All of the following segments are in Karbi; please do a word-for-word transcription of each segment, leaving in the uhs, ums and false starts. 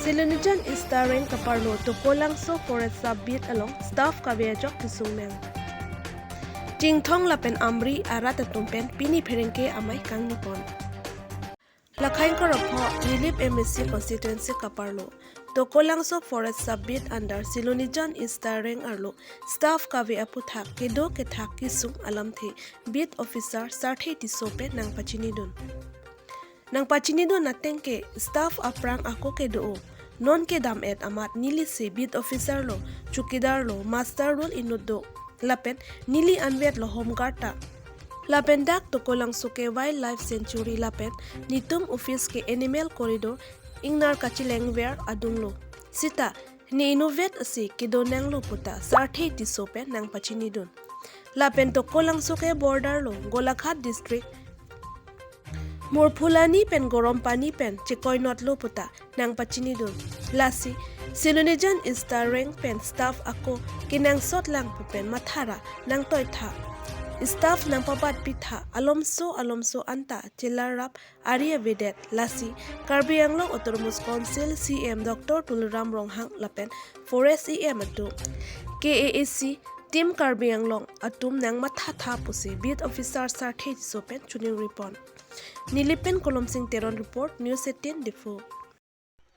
Silonijan East Tareng kaparlo Tokolangso Forest Sub Beat along staff kave ajok kesung nang. Chinthong lapen Amri arat atum pen pini pherangke amei kangni pon. Lakhain korapho Nilip M A C constituency kaparlo Tokolangso Forest Sub Beat under Silonijan East Tareng arlo staff kave aputhak kedo kethak kesung alamthe beat officer Sarthe Tisso pen nangpachinidun. Nangpachinidun ateng ke staff aphrang ako kedo-o. Non kedam-et amat neli si beat officer lo, chowkidar lo, muster roll inut do. Lapen neli anvet lo home guard ta. Lapen dak Tokolangso ke Wildlife Sanctuary lapen netum office ke Animal Corridor ingnar kachelengver adung lo. Sita ne inutvet asi kedo nanglo puta Sarthe Tisso pen nangpachinidun. Lapen Tokolangso ke border lo Golaghat district Murphulani pen Gorompani pen chekoinot lo puta nangpachinidun. Lasi Silonijan East Tareng pen staff ako kenangsot lang pu pen mathara nangtoitha. Staff nangpabatpitha, alomso alomso anta chelarap ari avedet. Lasi Karbi Anglong Autonomous Council C E M Doctor Tuliram Ronghang lapen Forest E M atum, K A A C, Team Karbi Anglong atum nangmathatha pusi beat officer Sarthe Tisso pen choningri pon. Nilip pen Kolomsing Teron report, News eighteen Diphu.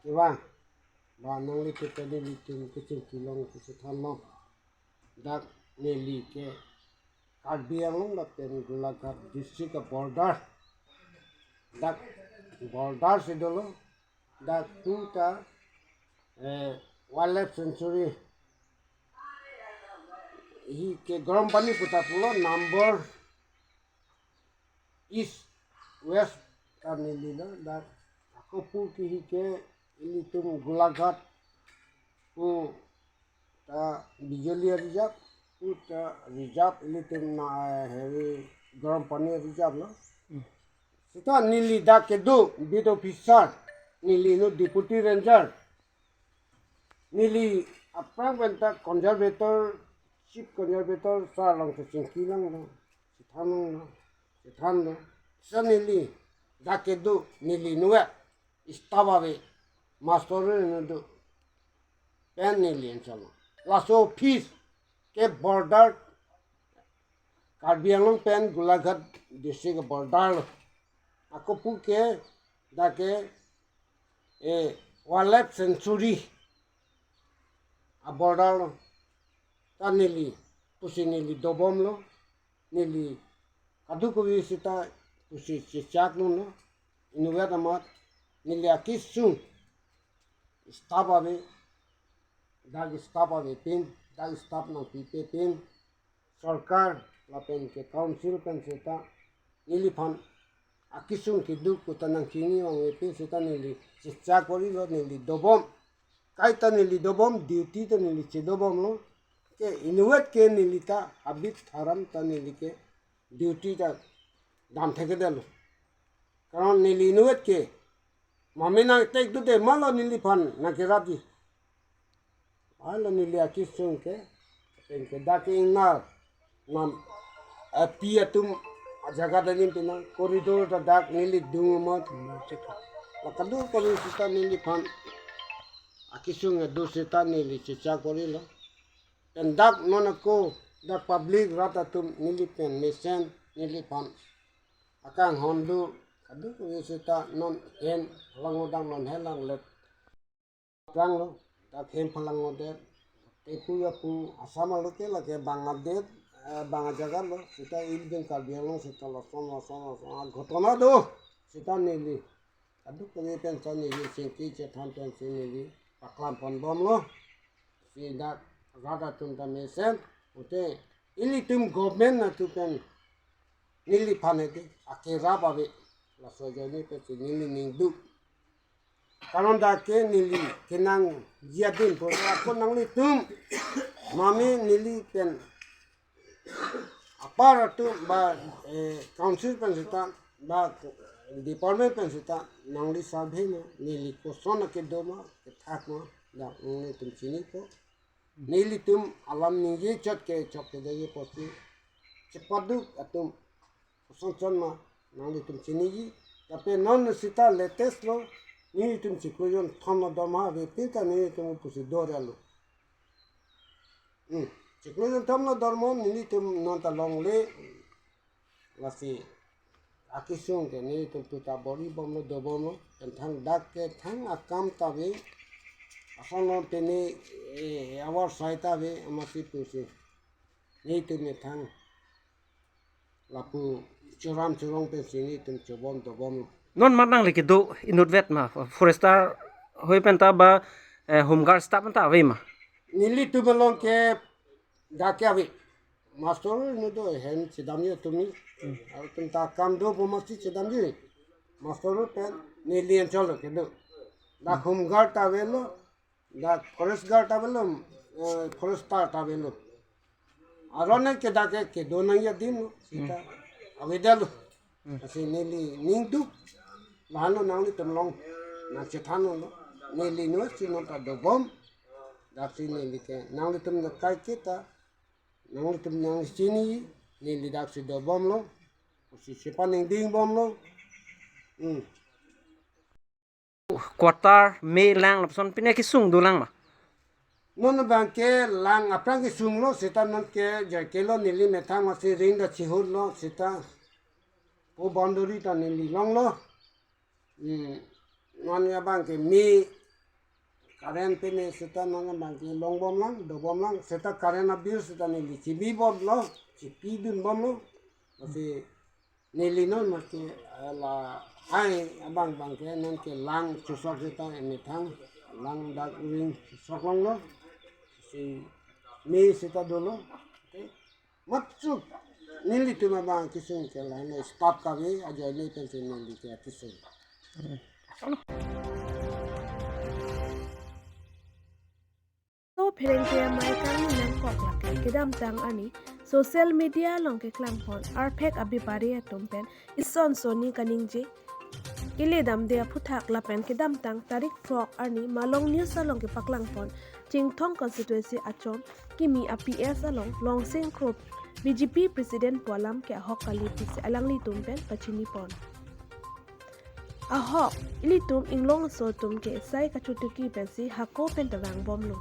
Kevang, ba nangli ke tadi litum kechingki long kechethan long. Dak neli ke Karbi Anglong lapen Golaghat district a border. Dak border si dolo. Dak tu ta, eh, Wildlife Sanctuary hi ke Gorompani puta pulo number East West ta neli lo, dak ako pu ke hi ke ilitum Golaghat pu ta Bijoli reserve, pu ta reserve ilitum na, eh, heri Gorompani reserve lo. Sita neli dak kedo beat officer, neli inut deputy ranger. Neli aphrang pen ta conservator, chief conservator sir along si chingki lang lo, chethan lang lo, chethan lo. Sa neli dak kedo neli inutvet staff ave, muster roll inut do. Pen neli enchalo. Laso office ke border Karbi Anglong pen Golaghat district border lo. Ako pu ke dak ke, eh, Wildlife Sanctuary a border lo. Ta neli pusi neli dobom lo. Neli kadokave sita pusi chechak lo no. Inutvet amat neli akesung staff ave, dak staff ave pen, dak staff nangpipe pen, sorkar lapen ke council pen sita neliphan akesung keduk kuta nangchini vangve pen sita neli chechak korilo, neli dobom. Kaita neli dobom, duty ta neli chedobom lo. Ke inutvet ke neli ta habit haram ta neli ke duty ta dam thekdetlo. Karon neli inutvet ke mame nangtekdunde, malo neliphan nangkerapji. Hala neli akesung ke, pen ke dak ingnar nam api atum ajaga dalim pinang corridor ta dak neli dung amat. La kadokave sita neliphan akesung kedo sita neli chechak korilo. Pen dak non ako dak public rat atum neli pen mesen neliphan akanghon do, kadokave sita non hen lang odang non hen lang let lang lo, dak hem phalang odet. Tepu ya pu Assam alo ke lake Bangladesh, eh, bang ajaga lo, sita ilitum Karbi Anglong sita lason, lason, lason, ah, ghotona do, sita neli kadokave pen sa neli chingki chethan pen si neli paklam ponbom lo. Si dak rat atum ta mesen, ute ilitum government atum pen neliphan ete akerap ave, laso ajoine pen si neli ning duk. Karon dak ke neli kenangji adim pu ako nanglitum mame neli pen apar atum ba, eh, council pen sita ba department pen sita nangli survey ma, neli koson akedo ma, kethak ma, dak nanglitum chinipo. Nelitum alam ningje chot ke chok ke dei posi chepaduk atum koson chot ma nanglitum chiniji. Lapen non sita latest lo, Nelitum chiklo jonthom lo dorma ave, pinta nelitum pusi dor-elo. Hmm. Chiklo jonthom lo dorma nelitum non ta longle. Lasi akesung ke nelitum puta bor-i bomlo, dobomlo, pen thang dak ke thang akam ta ave. Asonlo pini, eh, awar sai ta ave, amatsi pusi nelitum methang lapu choram chorong pensi nelitum chobom dobomlo. Non mat nangli kedo inutvet ma, forester hoi penta ba, eh, home guard staff penta ave ma? Nelitum along ke dak ke ave. Master nu do hem chedamji atum ni. Hmm. Atum ta kam do bomasi chedamji. Master pen neli anchot lo kedo. Dak home guard ta avelo, dak forest guard ta avelo, eh, forester ta avelo. Aron ke dak ke kedo nangji adim lo, seta avedetlo. Hmm. Lasi neli ningduk, lahenlo nanglitum along nangchethanlo. Neli nu si non ta dobom. Daksi neli ke nanglitum nangkai kita, nanglitum nangchini, neli daksi dobomlo. Si chepaningding bomlo. Hmm. Quarter, me lang lapuson pine kesung dolang ma? Non abang ke lang aphrang kesunglo, seta non ke jai kelo, neli methang masi ring ta chihutlo, seta o boundary ta neli longlo. Hmm. Non abang ke me current pine seta non abang ke longbomlang, dobomlang, seta current abill seta neli chibibomlo, chibidunbomlo. Lasi neli non masi, eh, lahai abang abang ke non ke lang chosok seta methang lang dak ring chosok longlo. Si me seta dolo. Okay. Matsuk nelitum abang kesung ke lahenlo, staff kave ajoine pensi neli ke kesung. So pherangke amei kangni nangkok lake kedamtang arni social media along keklang pon arphek abepari atum pen ison soni kaningje kele damde aphuthak lapen kedamtang tarik throk arni Malong News along kepaklang pon Chinthong constituency achom kimi a P S along Longsing Kro B J P president pu alam ke ahok kali pusi alanglitum pen pachini pon. Ahok, ilitum inglong aso atum ke sai kachotuki pensi hako pen ta vangbomlo.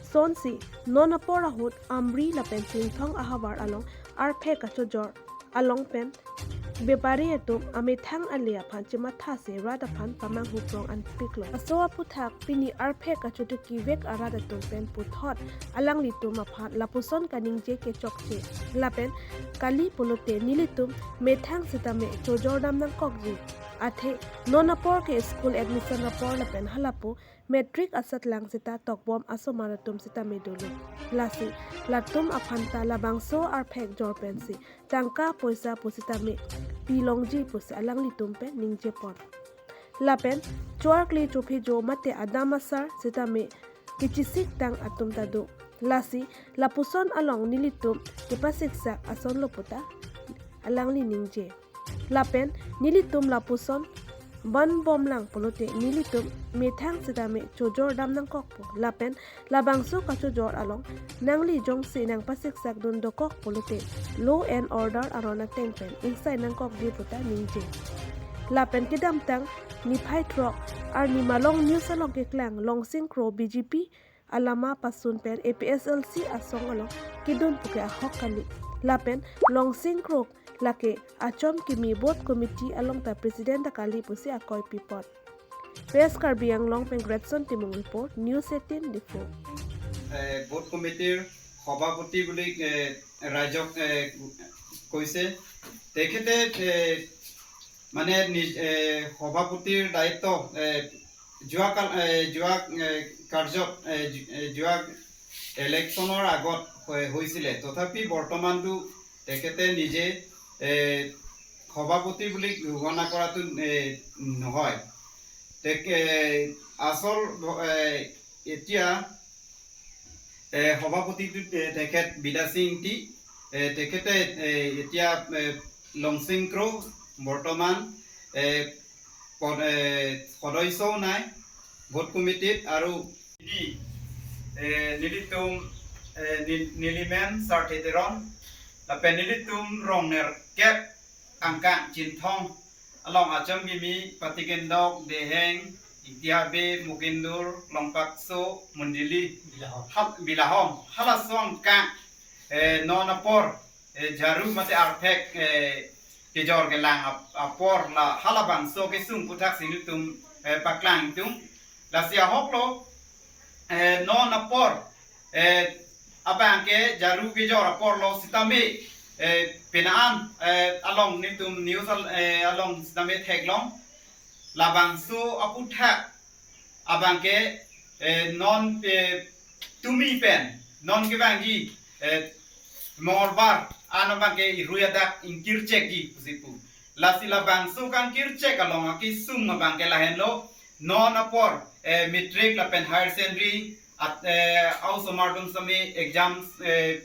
Sonsi, non apor ahut Amri lapen Chinthong ahavar along arphek kachojor along pen bepari atum amethang ale aphan chematha si rat aphan pamanghu prong anpiklo. Aso aphuthak pini arphek kachotuki vek arat atum pen puthot alanglitum aphan lapuson kaningje ke chokche. Lapen kali pulote nelitum methang sitame chojor dam nangkokji. Athe non apor ke school admission apor lapen halapu matric asatlang seta tokbom asomar atum sitame dolo. Lasi latum aphan ta labangso arphek jor pensi tangka poisa pu sitame pilongji pusi alanglitum pen ningje pon. Lapen choarkli chophejo mate adam asar sitame kechesik tang atum ta do. Lasi lapuson along nelitum kepasiksak asonlo puta alangli ningje. Lapen nelitum lapuson vangbomlang pulote nelitum methang sitame chojor dam nangkokpo. Lapen labangso kachojor along nangli jongsi nangpasiksak dun dokok pulote law and order aron ateng pen ingsai nangkokji puta ningje. Lapen kedamtang niphai throk arni Malong News along keklang Longsing Kro B J P alama pasun pen A P S L C asong along kedun puke ahok kali. Lapen Longsing Kro lake achom kimi booth committee along ta president ta kali pusi akoi pipon. West Karbi Anglong pen Gretson Timung report, News eighteen Diphu. এ, বুথ কমিটিৰ সভাপতি বুলি, এ, ৰাইজক, এ, কৈছে। তেখেতে, এ, মানে নিজ, এ, সভাপতিৰ দায়িত্ব, এ, যোৱা কাল, এ, যোৱা, এ, কাৰ্যত, এ, যো-, এ, যোৱা ইলেকশ্যনৰ আগত হৈ-, হৈছিলে। তথাপি বৰ্তমানতো তেখেতে নিজে, এ, সভাপতি বুলি ঘোষণা কৰাটো, এ, নহয়। তেখে-, আচল, এ, এতিয়া, এ, সভাপতিটো তে-, তেখেত বিদ্যাসিং ইংতি, এ, তেখেতে, এ, এতিয়া, এ, লংচিং ক্ৰ বৰ্তমান, এ, পদ-, এ, সদস্যও নাই ভোট কমিটিত আৰু এ, nelitum, এ, নি-, nelimen Sarthe Teron, lapen nelitum rong nerkep angkang Chinthong along achom kimi Patikendok, Deheng, Ingti Habe, Mukindur, Longpakso, Mundili, Bilahom. Hal-, Bilahom. Halaso angkang, eh, non apor, eh, jaru mate arphek, eh, kejor kelang ap-, apor la halabangso kesung aputhak si nelitum, eh, paklang tung. Lasi ahok lo, eh, non apor, eh, abang ke jaru kejor apor lo sitame, eh, penang, eh, along nelitum news al-, eh, along sitame theklong. Labangso aputhak abang ke, eh, non, eh, tumi pen, non kevangji, eh, Mongolbar an abang ke irui adak ingkirchekji pusi pu. Lasi labangso kangkirchek along akesung abang ke lahenlo, non apor, eh, matric lapen higher secondary at, eh, a-osomar atum sitame exams, eh,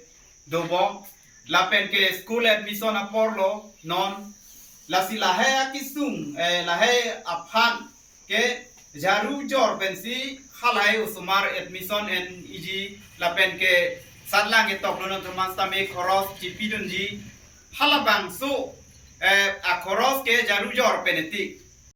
dobom. Lapen ke school admission apor lo non. Lasi lahai akesung, eh, lahai aphan ke jaru jor pensi halahai osomar admission en-iji lapen ke satlang ketok dun atum an sitame khoros chipidunji. Halabangso, eh, akhoros ke jaru jor pen etik.